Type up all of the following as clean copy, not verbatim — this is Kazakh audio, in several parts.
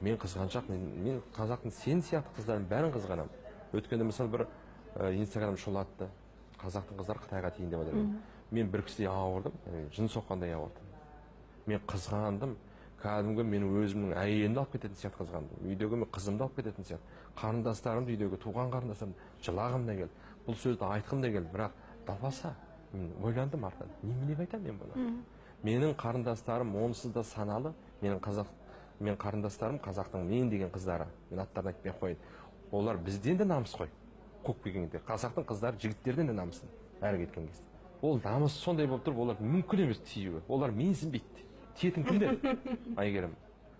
Мен қызғаншақ, мен қазақтың сен сияқты қыздарын бәрін қызғанамын. Өткенде мысалы бір Инстаграм шулатты. Қазақтың қыздары Қытайға тиін деп жатыр. Мен бір кісідей ауырдым, жын соққандай ауырдым. Мен қызғандым. Кәдімгі мен өзімнің әйелімді алып кететін сияқты қызғандым. Үйдегі мен қызымды алып кететін сияқты. Қарындастарымды, үйдегі туған қарындастарымды жылағым да келді. Бұл сөзді айтқым да келді, бірақ далбаса мен ойландым артынан. Неменеге айтамын мен бұны? Менің қарындастарым онсыз да саналы. Менің қазақ, мен қарындастарым қазақтың мен деген қыздары. Мен аттарын айтпай ақ қояйын. Олар бізден де намыс қой. Көк дегенде қазақтың қыздары жігіттерден де намысын әрі кеткен кезде. Ол намыс сондай болып тұр, олар мүмкін емес тиюі. Олар менсінбейді. Тиетін кімдер? Әйгерім,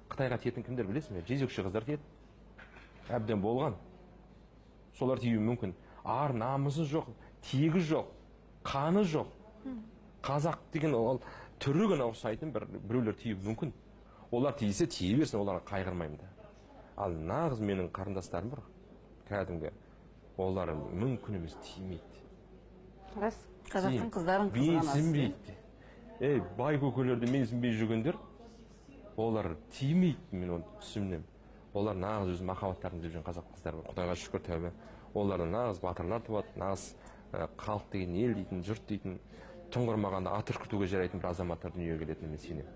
Қытайға тиетін кімдер білесің бе? Жезөкше қыздар тиеді. Әбден болған. Солар тиюі мүмкін. Ар намысы жоқ, тегі жоқ, қаны жоқ. Қазақ деген ол түрі ғана ұқсайтын біреулер тиюі мүмкін. Олар тисе тие берсін, оларға қайғырмаймын да. Ал нағыз менің қарындастарым бар, кәдімгі. Олар мүмкін емес тимейді. Рас. Қазақтың қыздарын қызғанасыз. Менсінбейді. Ей, бай көкелерді менсінбей жүргендер, олар тимейді, мен оны түсінемін. Олар нағыз өз махаббаттарын іздеп жүрген қазақ қыздары. Құдайға шүкір, тәубе. Олардан нағыз батырлар туады, нағыз халық деген, ел дейтін, жұрт дейтін, тұңғырмағанда ат үркітуге жарайтын бір азаматтар дүниеге келетініне мен сенемін.